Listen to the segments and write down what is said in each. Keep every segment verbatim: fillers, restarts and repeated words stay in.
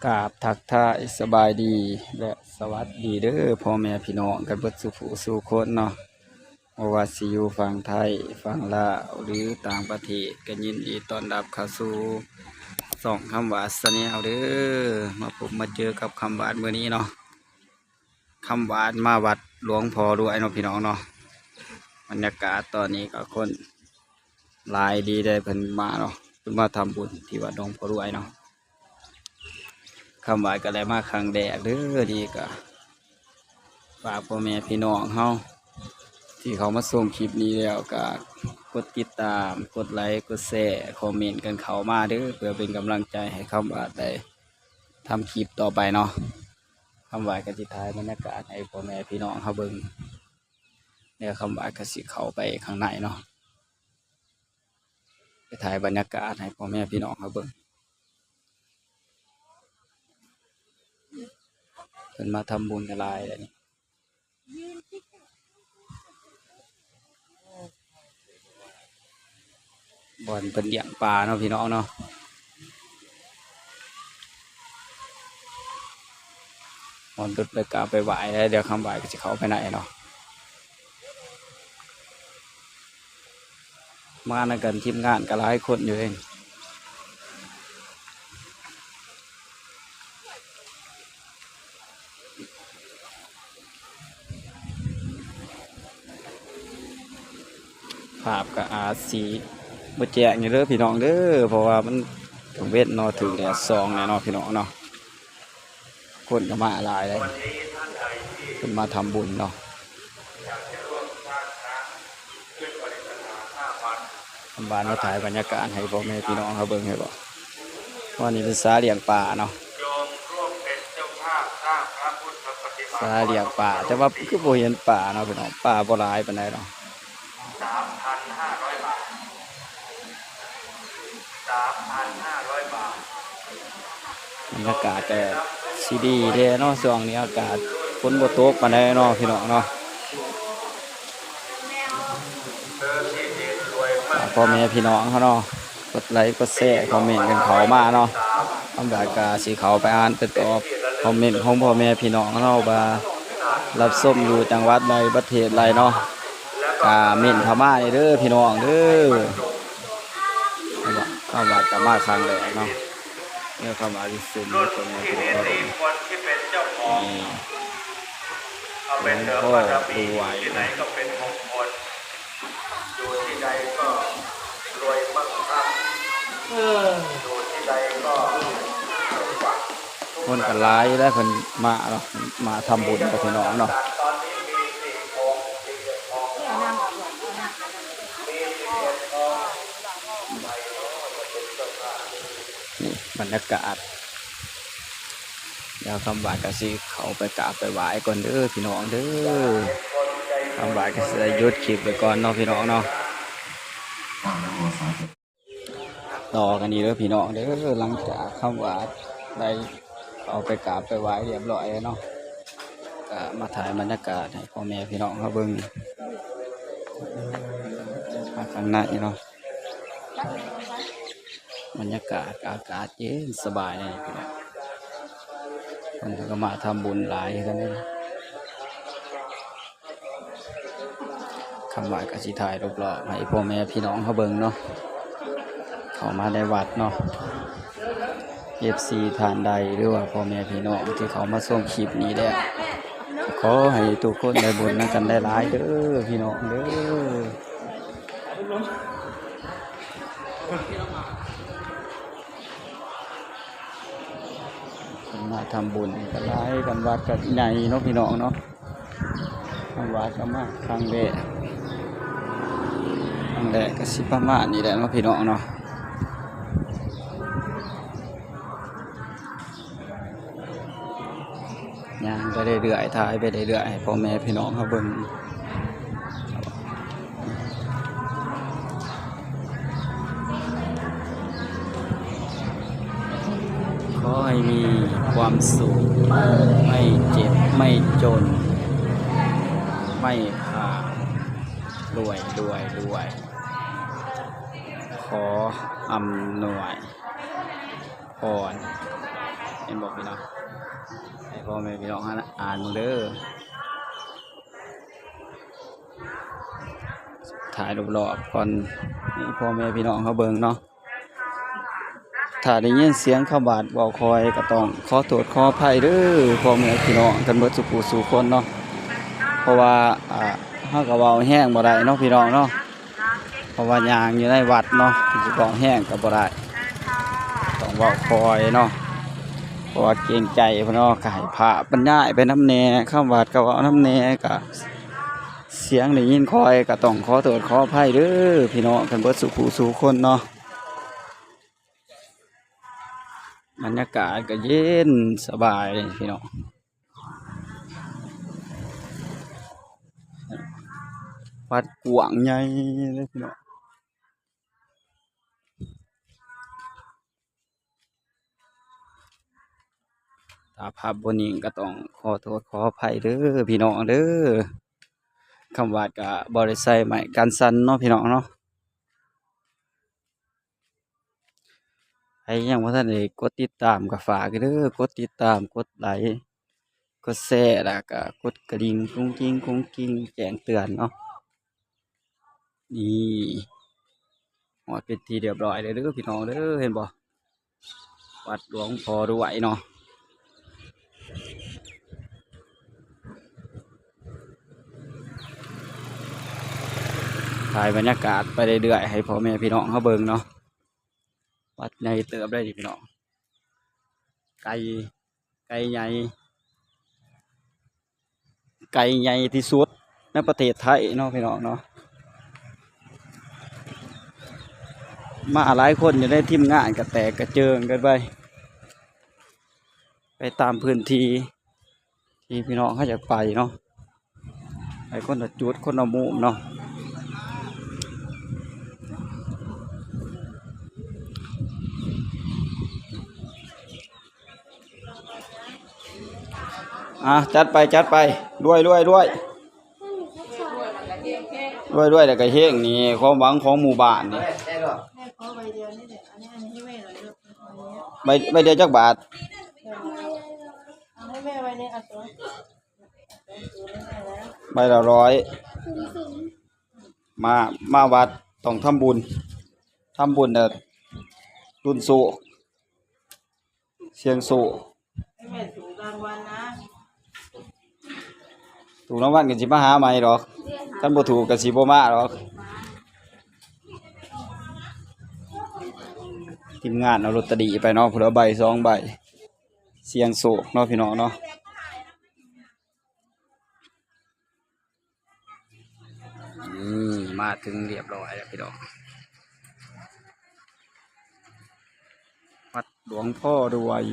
กราบทักทายสบายดีและสวัสดีเด้อ พ่อแม่พี่น้องกันเบิดสู่ผู้สู่คนเนาะ บ่ว่าสิอยู่ฝั่งไทย ฝั่งลาว หรือต่างประเทศ ก็ยินดีต้อนรับเข้าสู่ช่องคำหวาดแชนแนลเด้อ มาพบมาเจอกับคำหวาดมื้อนี้เนาะ คำหวาดมาวัดหลวงพ่อรวยเนาะพี่น้องเนาะ บรรยากาศตอนนี้ก็คนหลายดีได้เพิ่นมาเนาะ เพิ่นมาทำบุญที่วัดหลวงพ่อรวยเนาะ คำหวาดก็ได้มาครั้งแรกเด้อ นี่ก็ฝากพ่อแม่พี่น้องเฮาที่เขามาชมคลิปนี้แล้วก็กดติดตาม กดไลค์ กดแชร์ คอมเมนต์กันเข้ามาเด้อ เพื่อเป็นกำลังใจให้คำหวาดได้ทำคลิปต่อไปเนาะ คำหวาดก็สิถ่ายบรรยากาศให้พ่อแม่พี่น้องเฮาเบิ่ง เดี๋ยวคำหวาดก็สิเข้าไปข้างในเนาะ ไปถ่ายบรรยากาศให้พ่อแม่พี่น้องเฮาเบิ่ง เพิ่นมาทำบุญกันหลายเลยนี่ บ่อนเพิ่นเลี้ยงปลาเนาะพี่น้องเนาะ บ่อนเพิ่นไปกราบไปไหว้แล้ว เดี๋ยวคำหวาดก็สิเข้าไปในเนาะ มานำกันทีมงานก็หลายคนอยู่เด้ ภาพก็อาจสิบ่แจ้งอยู่เด้อพี่น้องเด้อ เพราะว่ามันกลางเว็นเนาะ ถืกแดดส่องแน่เนาะพี่น้องเนาะ คนก็มาหลายเลย เพิ่นมาทำบุญเนาะ คำหวาดมาถ่ายบรรยากาศให้พ่อแม่พี่น้องเขาเบิ่งให้บ่ ว่านี่เป็นสาเลี้ยงปลาเนาะ สาเลี้ยงปลา แต่ว่าคือบ่เห็นปลาเนาะพี่น้อง ปลาบ่หลายปานใดเนาะ สามพันห้าร้อยบาท สามพันห้าร้อยบาท บรรยากาศก็สิดีเด้เนาะ ช่วงนี้อากาศฝนบ่ตกปานใดเนาะพี่น้องเนาะ ฝากพ่อแม่พี่น้องเขาเนาะ กดไลค์กดแชร์คอมเมนต์กันเข้ามาเนาะ คำหวาดก็สิเข้าไปอ่านไปตอบคอมเมนต์ของพ่อแม่พี่น้องเขาเนาะ ว่ารับชมอยู่จังหวัดใดประเทศใดเนาะ ก็เม้นเข้ามาเด้อพี่น้องเด้อ คำหวาดก็มาครั้งแรกเนาะ เนี่ยคำหวาดสิเซ็นให้พ่อแม่พี่น้องเขาเบิ่ง นี่ หลวงพ่อรวย อยู่ที่ใดก็รวยมั่งคั่ง เออ อยู่ที่ใดก็สมหวัง คนก็หลายแล้ว เพิ่นมาเนาะ มาทำบุญกับพี่น้องเนาะ ตอนนี้มีสี่องค์ มีเจ็ดองค์ มีสิบเอ็ดองค์ นี่บรรยากาศ เดี๋ยวคำหวาดก็สิเข้าไปกราบไปไหว้ก่อนเด้อพี่น้องเด้อ คำหวาดก็สิได้หยุดคลิปไปก่อนเนาะพี่น้องเนาะ ต่อกันอีกเด้อพี่น้องเด้อ หลังจากคำหวาดได้เข้าไปกราบไปไหว้เรียบร้อยแล้วเนาะ ก็มาถ่ายบรรยากาศให้พ่อแม่พี่น้องเขาเบิ่ง มาข้างในเนาะ บรรยากาศอากาศเย็นสบายเลยพี่น้อง คนก็มาทำบุญหลายกันเลย คำหวาดก็สิถ่ายรอบๆให้พ่อแม่พี่น้องเขาเบิ่งเนาะ เข้ามาในวัดเนาะ เอฟซี ท่านใด หรือว่าพ่อแม่พี่น้องที่เขามาชมคลิปนี้แล้ว ขอให้ทุกคนได้บุญนำกันหลายๆเด้อพี่น้องเด้อ เพิ่นมาทำบุญก็หลาย กันวัดก็ใหญ่เนาะพี่น้องเนาะ ทางวัดก็มาครั้งแรก ครั้งแรกก็สิประมาณนี้แหละเนาะพี่น้องเนาะ ย่างไปเรื่อยๆ ถ่ายไปเรื่อยๆ ให้พ่อแม่พี่น้องเขาเบิ่ง ขอให้มีความสุข ไม่เจ็บ ไม่จน ไม่ขาด รวย รวย รวย ขออำนวย พร เอ ห็นบอกพี่น้อง ให้พ่อแม่พี่น้องอ่านเบิ่งเด้อ ถ่ายรอบๆก่อน ให้พ่อแม่พี่น้องเขาเบิ่งเนาะ ถ้าได้ยินเสียงคำบาดเว้าคอยก็ต้องขอโทษขออภัยเด้อ พ่อแม่พี่น้องกันเบิดสู่ผู้สู่คนเนาะ เพราะว่า อ่า เฮาก็เว้าแฮงบ่ได้เนาะพี่น้องเนาะ เพราะว่าย่างอยู่ในวัดเนาะ สิเว้าแฮงก็บ่ได้ ต้องเว้าคอยเนาะ เพราะว่าเกรงใจเพิ่นเนาะ ก็ให้พระเพิ่นย้ายไปนำแหน่ คำบาดก็เว้านำแหน่ ก็เสียงได้ยินคอย ก็ต้องขอโทษขออภัยเด้อพี่น้องกันเบิดสู่ผู้สู่คนเนาะ บรรยากาศก็เย็นสบายเลยพี่น้อง วัดกว้างใหญ่เลยพี่น้อง ถ้าภาพบ่นิ่งก็ต้องขอโทษขออภัยเด้อพี่น้องเด้อ คำบาดก็บ่ได้ใส่ไม้กันสั่นเนาะพี่น้องเนาะ ใครยังบ่ทันได้กดติดตามก็ฝากเด้อ กดติดตาม กดไลค์ กดแชร์ แล้วก็กดกระดิ่งกุ้งกิ้งกุ้งกิ้งแจ้งเตือนเนาะ นี่ ฮอดเป็นที่เรียบร้อยแล้วเด้อพี่น้องเด้อ เห็นบ่ วัดหลวงพ่อรวยเนาะ ถ่ายบรรยากาศไปเรื่อยๆ ให้พ่อแม่พี่น้องเขาเบิ่งเนาะ วัดใหญ่เติบได้ดิพี่น้อง ไกล ไกลใหญ่ ไกลใหญ่ที่สุดในประเทศไทยเนาะพี่น้องเนาะ มาหลายคนอยู่ในทีมงานก็แตกกระเจิงกันไป ไปตามพื้นที่ที่พี่น้องเขาอยากไปเนาะ ไปคนละจุดคนละมุมเนาะ อ่ะ จัดไป จัดไป รวย รวย รวย รวย รวย แล้วก็เฮงนี่ ความหวังของหมู่บ้านนี่ แม่ขอใบเดียวนี่แหละ อันนี้ อันนี้ให้แม่หน่อยลูก ใบ ใบเดียวจักบาท เอาให้แม่ใบนี้ เอาสอง ใบละร้อย มา มาวัดต้องทำบุญ ทำบุญน่ะ ลุ้นโชค เสี่ยงโชค ให้แม่ถูกรางวัลนะ ถูกรางวัลก็สิมาหาใหม่ดอก คันบ่ถูกก็สิบ่มาดอก ทีมงานเอาลอตเตอรี่ไปเนาะ ผู้ละใบสองใบ เสี่ยงโชคเนาะพี่น้องเนาะ นี่มาถึงเรียบร้อยแล้วพี่น้อง วัดหลวงพ่อรวย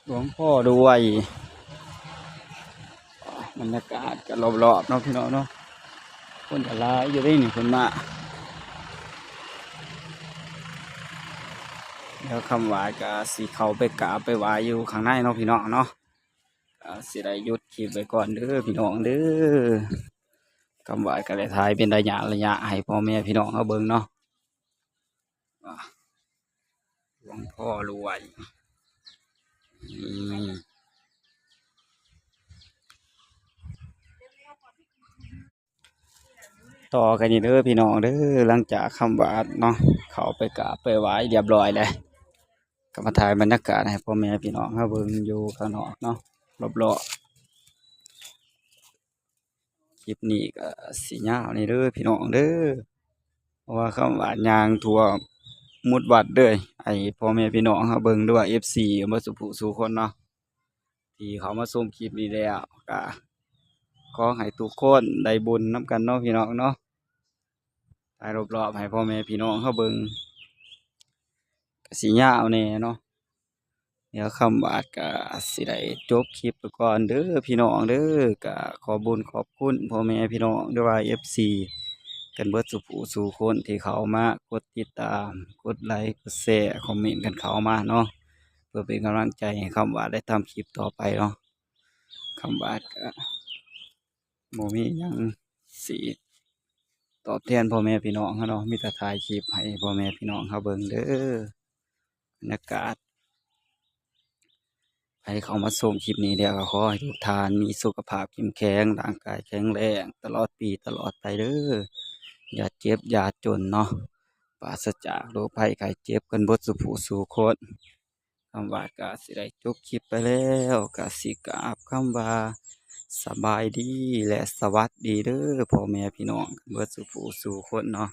หลวงพ่อรวย บรรยากาศก็รอบๆเนาะพี่น้องเนาะ คนก็หลายอยู่เด้นี่ คนมา เดี๋ยวคำหวายก็สิเข้าไปกราบไปไหว้อยู่ข้างในเนาะพี่น้องเนาะ อ่า สิได้หยุดคลิปไว้ก่อนเด้อพี่น้องเด้อ คำหวายก็ได้ถ่ายเป็นระยะระยะให้พ่อแม่พี่น้องเขาเบิ่งเนาะ อ่า หลวงพ่อรวย อืม ต่อกันนี่เด้อพี่น้องเด้อ หลังจากคำหวายเนาะ เข้าไปกราบไปไหว้เรียบร้อยแล้ว ก็มาถ่ายบรรยากาศให้พ่อแม่พี่น้องเขาเบิ่งอยู่ข้างนอกเนาะ รอบๆ คลิปนี้ก็สิยาวนี่เด้อพี่น้องเด้อ เพราะว่าคำหวายย่างทั่วหมดวัดเลย ให้พ่อแม่พี่น้องเขาเบิ่งด้วย เอฟซี เบิดสู่ผู้สู่คนเนาะ ที่เขามาชมคลิปนี้แล้ว ก็ขอให้ทุกคนได้บุญนำกันเนาะพี่น้องเนาะ ถ่ายรอบๆให้พ่อแม่พี่น้องเขาเบิ่ง ก็สิยาวแน่เนาะ เดี๋ยวคำหวายก็สิได้จบคลิปไปก่อนเด้อพี่น้องเด้อ ก็ขอบุญขอบคุณพ่อแม่พี่น้องด้วยว่า เอฟซี กันเบิดสู่ผู้สู่คนที่เขามากดติดตาม กดไลค์ กดแชร์ คอมเมนต์กันเข้ามาเนาะ เพื่อเป็นกำลังใจให้คำหวายได้ทำคลิปต่อไปเนาะ คำหวายก็บ่มีหยังสิตอบแทนพ่อแม่พี่น้องเขาเนาะ มีแต่ถ่ายคลิปให้พ่อแม่พี่น้องเขาเบิ่งเด้อ บรรยากาศ ใครเข้ามาชมคลิปนี้แล้วก็ขอให้ทุกท่านมีสุขภาพเข้มแข็ง ร่างกายแข็งแรง ตลอดปีตลอดไปเด้อ อย่าเจ็บอย่าจนเนาะ ปราศจากโรคภัยไข้เจ็บกันเบิดสู่ผู้สู่คน คำว่าก็สิได้จบคลิปไปแล้ว ก็สิกราบคำว่าสบายดีและสวัสดีเด้อ พ่อแม่พี่น้องกันเบิดสู่ผู้สู่คนเนาะ